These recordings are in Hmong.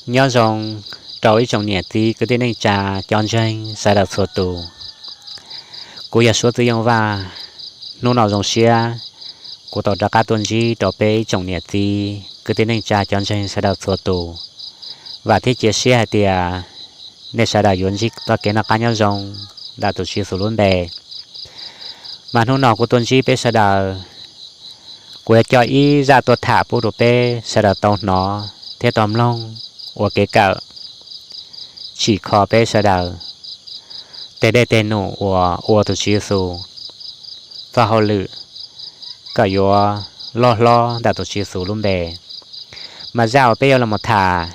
Nyob zoo rau ib tsoom niam txiv kwv tij neej tsa cov ntseeg sawv daws txhua tus. Kuv yog Suav Txwj Yooj Vaj. Hnub no zoo siab kuv tau rov qab tuaj ntsib rau peb ib tsoom niam txiv kwv tij neej tsa cov ntseeg sawv daws txhua tus. Vam thiab cia siab hais tias nej sawv daws yuav ntsib txoj kev noj qab nyob zoo ntawm tus Tswv Yexus lub npe. Mas hnub no kuv tuaj ntsib peb sawv daws, kuv yuav coj ib zaj tuaj tham pub rau peb sawv daws tau hnov thiab tau mloog ua kev kawm, tsim kho peb sawv daws tej dej tej num uas ua tus Tswv Yexus txoj hauj lwm kom yuav loj hlob ntawm tus Tswv Yexus lub npe. Mas zaj uas peb yuav los tham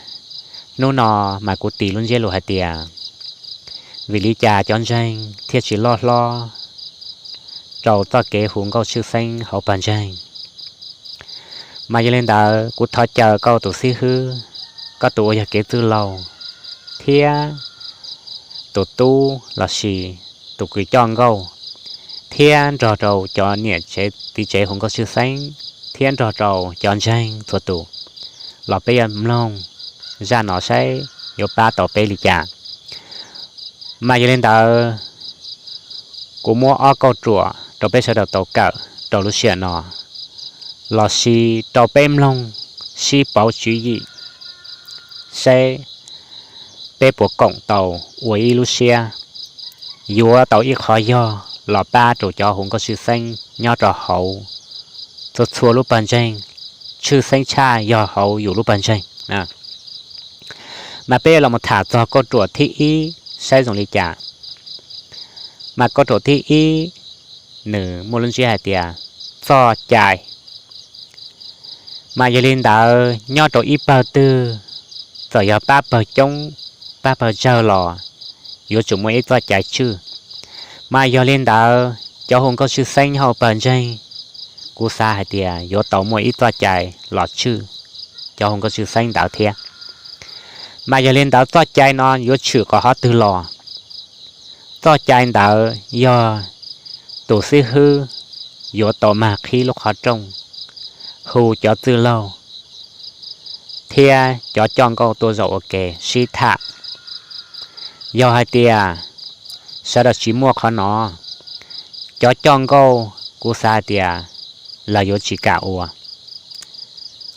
hnub no mas kuv tis lub ntsiab lus hais tias, vim li cas cov ntseeg thiaj tsis loj hlob rau txoj kev hu nkauj tshwj xeeb hauv pawg ntseeg. Mas yog li ntawd kuv thov caw koj tus xib hwb, koj tus uas yog kev txwj laug, thiab tus tub lossis tus kws coj nkauj, thiab nrog rau cov niam tsev txiv tsev hu nkauj tshwj xeeb, thiab nrog rau cov ntseeg txhua tus los peb yuav mloog zaj no saib yuav pab tau peb li cas. Mas yog li ntawd, kuv muab ob kauj ruam rau peb sawv daws tau kawm rau lub sij hawm no, lossis rau peb mloog sib pauv tswv yim seb peb puas koom tau ua ib lub siab yuav tau ib qho yog los pab rau cov hu nkauj tshwj xeeb nyob rau hauv txhua txhua lub pawg ntseeg, tshwj xeeb tshaj yog hauv yus lub pawg ntseeg. Mas peb los tham txog kauj ruam thib ib saib zoo li cas. Mas kauj ruam thib ib nws muaj lub ntsiab hais tias txoj cai. Mas yog li ntawd nyob rau ib pawg twg, txawm yog pab pawg coob pab pawg tsawg los yuav tsum muaj ib txoj cai tswj. Mas yog li ntawd cov hu nkauj tshwj xeeb nyob hauv pawg ntseeg, kuv xav hais tias yuav tau muaj ib txoj cai los tswj cov hu nkauj tshwj xeeb ntawd thiab. Mas yog li ntawd txoj cai no yuav tshwm qhov twg los? Txoj cai ntawd yog tus xib hwb yuav tau mag qhib lub qhov rooj, hu cov txwj laug thiab cov coj nkauj tuaj zaum ua ke sib tham. Yog hais tias sawv daws tsis muaj qhov no, cov coj nkauj kuv xav hais tias lawv yuav tsis kam ua.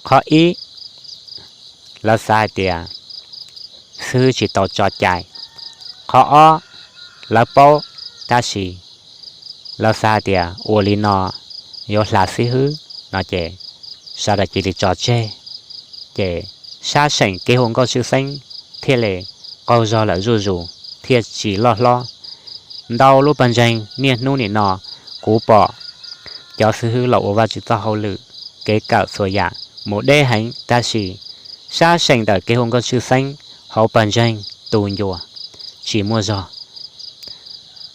Qhov ib, lawv xav hais tias xib hwb tsis tau tso cai. Qhov ob, lawv paub tab sis lawv xav hais tias ua li no yuav hla xib hwb no ces sawv daws cia li tso tseg. Ces sab seem kev hu nkauj tshwj xeeb thiaj li qaug zog lawm zuj zus, thiaj tsis loj hlob. Ntau lub pawg ntseeg niaj hnub nim no kuv pom cov xib hwb los ua Vajtswv txoj hauj lwm, kev kawm txhua yam mus deb heev tab sis sab seem ntawm kev hu nkauj tshwj xeeb hauv pawg ntseeg tu ncua, tsis muaj zog.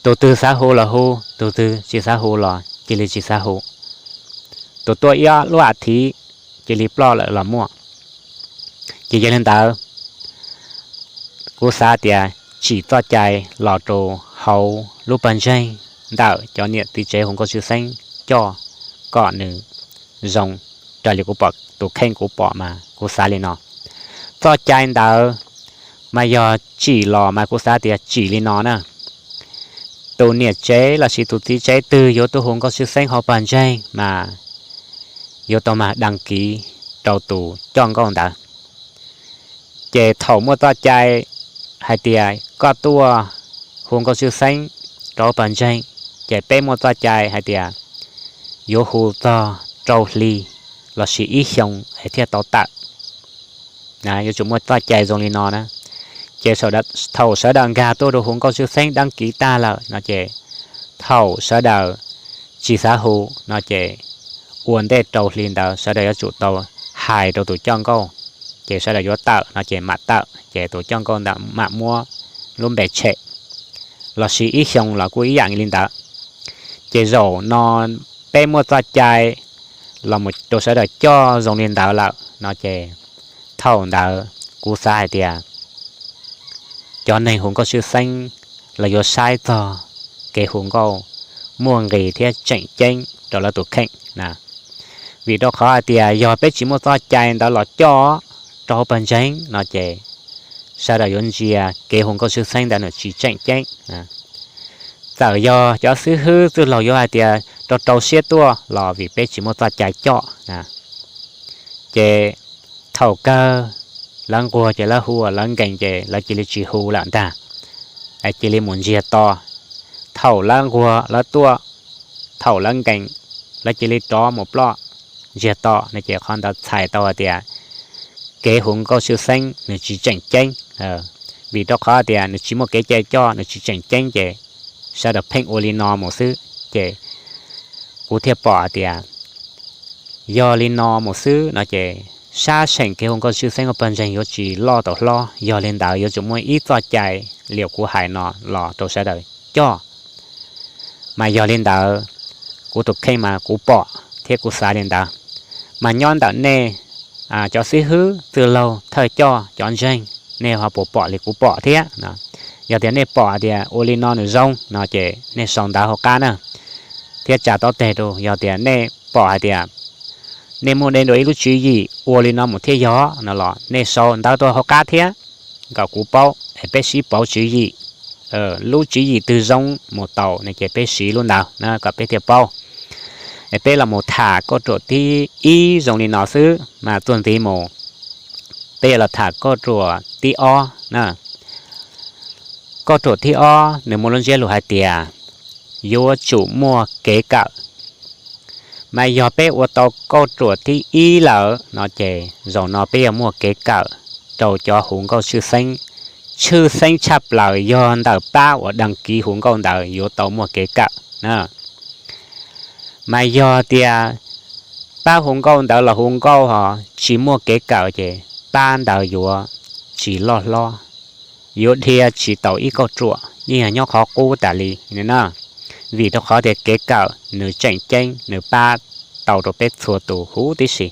Tus twg xav hu los hu, tus twg tsis xav hu los cia li tsis xav hu. Tus tuaj ib lub a thiv cia li ploj lawm los muaj. Ces yog li ntawd, kuv xav tias tsim txoj cai los rau hauv lub pawg ntseeg ntawm cov niam txiv tsev hu nkauj tshwj xeeb coj kom nws zoo raws li kuv pom tus kheej kuv pom mas kuv xav li no. Txoj cai ntawd mas yog tsim los mas kuv xav tias tsim li no na. Tus niam tsev lossis tus txiv tsev twg yuav tuaj hu nkauj tshwj xeeb hauv pawg ntseeg mas yuav tau mag daj kiv rau tus coj nkauj ntawd. Ces thaum muaj txoj cai hais tias koj tuaj hu nkauj tshwj xeeb rau hauv pawg ntseeg, ces peb muaj txoj cai hais tias yuav hu txog rau hli lossis ib xyoo es thiaj tau tawm. Yuav tsum muaj txoj cai zoo li no na. Ces thaum sawv daws nkag tuaj rau hu nkauj tshwj xeeb daj kiv tag lawm no ces thaum sawv daws tsis xav hu no ces ua ntej rau hli ntawd sawv daws yuav tsum tau hais rau tus coj nkauj, ces sawv daws yuav tawm no ces mam tawm, ces tus coj nkauj ntawd mam muab lub npe tshem, lossis ib xyoo los kuj ib yam li ntawd. Ces zaum no peb muaj txoj cai los mus rau sawv daws coj zoo li ntawd lawm no ces thaum ntawd kuv xav hais tias cov neeg hu nkauj tshwj xeeb los yuav saib txog kev hu nkauj muaj nqis thiab tseem ceeb rau lawv tus kheej na. Vim rau qhov hais tias yog peb tsis muaj txoj cai ntawd los coj rau hauv pawg ntseeg no ces sawv daws yuav ntsia kev hu nkauj tshwj xeeb ntawd nws tsis tseem ceeb. Txawm yog cov xib hwb txwj laug yuav hais tias rau rau siab tuaj los vim peb tsis muaj txoj cai coj, ces thaum kawg lawv nquag ces lawv hu, lawv nkees ces lawv cia li tsis hu lawm ntag, cia li mus ntsiag to. Thaum lawv nquag lawv tuaj, thaum lawv nkees, lawv cia li rov mus ploj ntsiag to no ces qhov ntawd txhais tau hais tias kev hu nkauj tshwj xeeb nws tsis tseem ceeb. Vim rau qhov tias nws tsis muaj kev cai coj, nws tsis tseem ceeb ces sawv daws pheej ua li no mus xwb. Ces kuv thiaj pom hais tias yog li no mus xwb no ces sab seem kev hu nkauj tshwj xeeb ua pawg ntseeg yuav tsis loj tau hlob. Yog li ntawd yuav tsum muaj ib txoj cai li kuv hais no los rau sawv daws coj. Mas yog li ntawd, kuv tus kheej mas kuv pom thiab kuv xav li ntawd. Mas nyob ntawm nej cov xib hwb txwj laug thawj coj cov ntseeg, nej ho puas pom li kuv pom thiab? Yog tias nej pom hais tias ua li no nws zoo no ces nej sau ntawv hauv qab na, thiab tsa tob teg rau. Yog tias nej pom hais tias nej muaj dua ib lub tswv yim ua li no mus thiaj yog no los nej sau ntawv tuaj hauv qab thiab, kom kuv paub es peb sib pauv tswv yim. Lub tswv yim twg zoo mus tau no ces peb siv lub ntawd na kom peb thiaj paub. Es peb los mus tham kauj ruam thib ib zoo li no xwb mas txuas ntxiv mus peb yuav los tham kauj ruam thib ob na. Kauj ruam thib ob nws muaj lub ntsiab lus hais tias yuav tsum muaj kev kawm. Mas yog peb ua tau kauj ruam thib ib lawm no ces zaum no peb yuav muaj kev kawm rau cov hu nkauj tshwj xeeb. Tshwj xeeb tshaj plaws yog ntawm pab uas dag kiv hu nkauj ntawd yuav tau muaj kev kawm na. Mas yog tias pab hu nkauj ntawd los hu nkauj ho tsis muaj kev kawm ces pab ntawd yuav tsis loj hlob, yuav dhia tsis tau ib kauj ruam, yeej yog nyob qhov qub tas li na. Vim rau qhov tias kev kawm nws tseem ceeb, nws pab tau rau peb txhua tus huv tib si.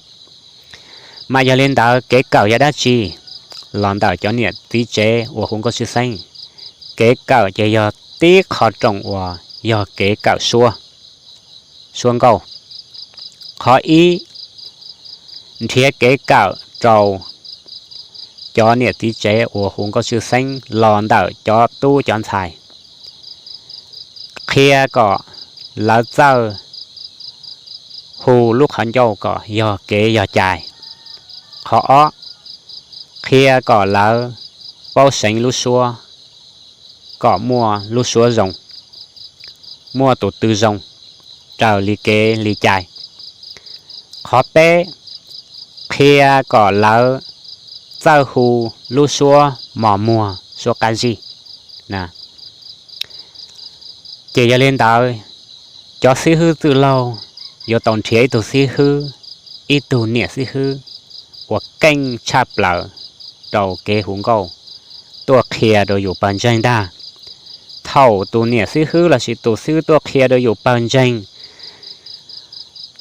Mas yog li ntawd kev kawm yog dab tsi? Los ntawm cov niam txiv tsev uas hu nkauj tshwj xeeb, kev kawm ces yog tib qho rooj uas yog kev kawm suab, suab nkauj. Qhov ib, nrhiav kev kawm rau cov niam txiv tsev uas hu nkauj tshwj xeeb los ntawm cov tub cov ntxhais, qhia kom lawv txawj hu lub qhov ncauj kom yog kev yog cai. Qhov ob, qhia kom lawv paub seev lub suab kom muaj lub suab zoo, muaj tus tw zoo, raws li kev li cai. Qhov peb, qhia kom lawv txawj hu lub suab mos muag suab qab zib. Ces yog li ntawd, cov xib hwb txwj laug yuav tau nrhiav ib tug xib hwb, ib tug niam xib hwb uas keej tshaj plaws rau kev hu nkauj tuaj qhia rau yus pawg ntseeg ntag. Thaum tus niam xib hwb lossis tus xib hwb tuaj qhia rau yus pawg ntseeg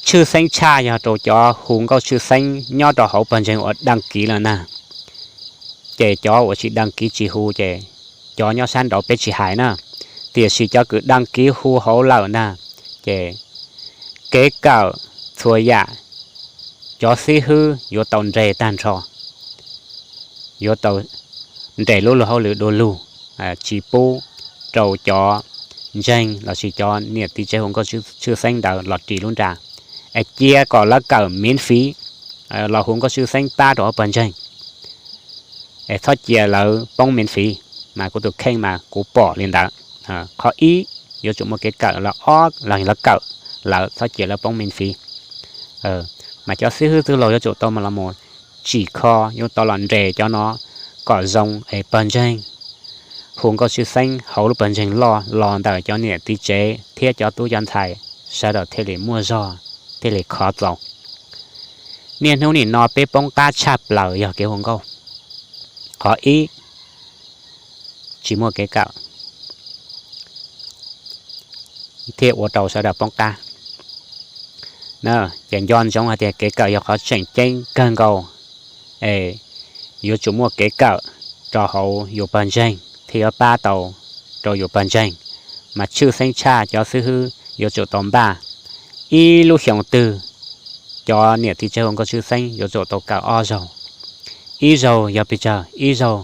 tshwj xeeb tshaj yog rau cov hu nkauj tshwj xeeb nyob rau hauv pawg ntseeg uas dag kiv lawm na, ces cov uas tsis dag kiv tsis hu ces cov nyob sab nraud peb tsis hais na, tiam sis cov kws dag kiv hu hauv lawm na, ces kev kawm txhua yam cov xib hwb yuav tau nres tag nrho, yuav tau nres lub luag hauj lwm dua lug, tsis pub rau cov ntseeg lossis cov niam txiv tsev hu nkauj tshwj xeeb ntawd los ris lub nra, es cia kom lawv kawm miv fiv, los hu nkauj tshwj xeeb pab rau hauv pawg ntseeg, es txhob cia lawv poob miv fiv. Mas kuv tus kheej mas kuv pom li ntawd. Qhov ib, yuav tsum muaj kev kawm, los ob, los lawv kawm lawm txhob cia lawv poob miv fiv. Mas cov xib hwb txwj laug yuav tsum tau los mus tsim kho, yuav tau los nres cov no kom zoo es pawg ntseeg hu nkauj tshwj xeeb hauv lub pawg ntseeg loj los ntawm cov niam txiv tsev thiab cov tub cov ntxhais sawv daws thiaj li muaj zog, thiaj li khov txaus. Niaj hnub nim no peb poob qab tshaj plaws yog kev hu nkauj. Qhov ib, tsis muaj kev kawm thiaj ua rau sawv daws poob qab. Ces nco ntsoov hais tias kev kawm yog qhov tseem ceeb kawg nkaus, es yuav tsum muaj kev kawm rau hauv yus pawg ntseeg thiaj yuav pab tau rau yus pawg ntseeg. Mas tshwj xeeb tshaj cov xib hwb yuav tsum tau npaj ib lub xyoo twg cov niam txiv tsev hu nkauj tshwj xeeb yuav tsum tau kawm ob zaug. Ib zaug yog pes tsawg? Ib zaug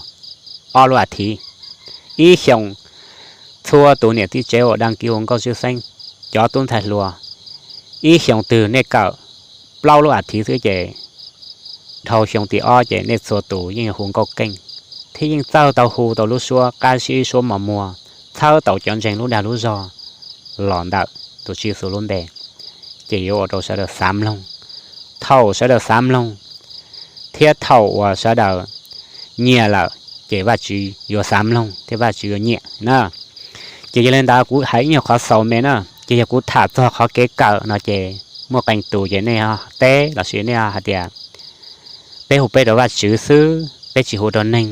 ob lub as thiv. Ib xyoos txhua tus niam txiv tsev uas dag kis hu nkauj tswb xeeb, cov tub ntxhais hluas, ib xyoos twg nej kawm plaub lub as thiv xwb ces dhau xyoo tim ob ces nej txhua tus yeej hu nkauj keej, thiab yeej txawj tau hu tau lub suab qab zib suab mos muag, txhawb tau cov ntseeg lub dag lub zog los ntawm tus Tswv Yexus lub npe. Ces yuav ua rau sawv daws xav mloog. Thaum sawv daws xav mloog thiab thaum uas sawv daws nyiam lawm ces Vajtswv yuav xav mloog thiab Vajtswv yuav nyiam na. Ces yog li ntawd kuv hais ib nyuag qhov xaus me na, ces yog kuv tham txog qhov kev kawm no ces muaj qee tus ces nej teb lossis nej hais tias peb hu peb rau Vajtswv xwb, peb tsis hu rau neeg,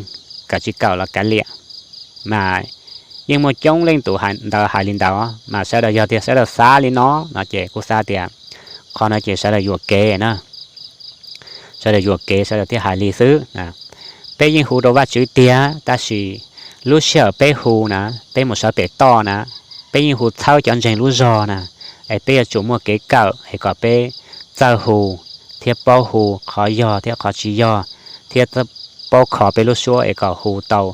kawm tsis kawm los kav liam. Mas yeej muaj coob leej tus ntawd hais li ntawd, mas sawv daws yog tias sawv daws xav li no no ces kuv xav tias qhov no ces sawv daws yuam kev na. Sawv daws yuam kev sawv daws thiaj hais li xwb. Peb yeej hu rau Vajtswv tiag, tab sis lub sij hawm peb hu na, peb mus sawv pem toj na, peb yeej hu txhawb cov ntseeg lub zog na, es peb yuav tsum muaj kev kawm es kom peb txawj hu thiab paub hu qhov yog thiab qhov tsis yog, thiab paub kho peb lub suab es kom hu tau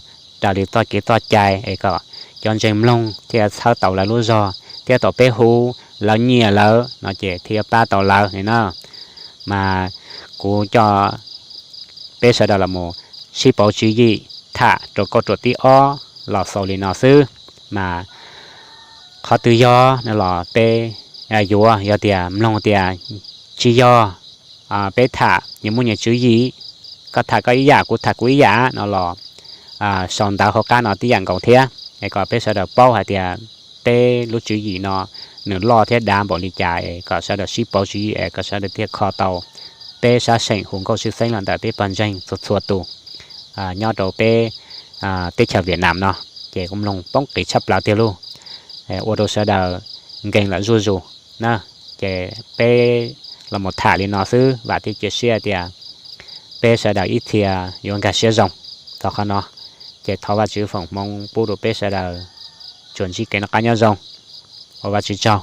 raws li txoj kev txoj cai es kom cov ntseeg mloog thiaj txhawb tau lawv lub zog, thiab thaum peb hu lawv nyiam lawv no ces thiaj yuav pab tau lawv li na. Mas kuv coj peb sawv daws los mus sib pauv tswv yim tham rau kauj ruam tib ob los xaus li no xwb. Mas qhov twg yog no los peb yuav, yog tias mloog tias tsis yog, peb tham nyias muaj nyias tswv yim, koj tham koj ib yam kuv tham kuv ib yam no los sau ntawv hauv qab no tib yam nkaus thiab, es kom peb sawv daws paub hais tias peb lub tswv yim no nws loj thiab dav npaum li cas es kom sawv daws sib pauv tswv yim es kom sawv daws thiaj kho tau peb sab seem hu nkauj tswb xeeb los ntawm peb pawg ntseeg txhua txhua tus nyob rau peb teb chaws Vietnam no. Ces kuv mloog poob qis tshaj plaws tiag lauj, ua rau sawv daws nkees lawm zuj zus na. Ces peb los mus tham li no xwb, vam thiab cia siab tias peb sawv daws ib txhia yuav nkag siab zoo txog qhov no. Ces thov Vajtswv foom hmoov pub rau peb sawv daws tsuas ntsib kev noj qab nyob zoo. Ua Vajtswv tsaug.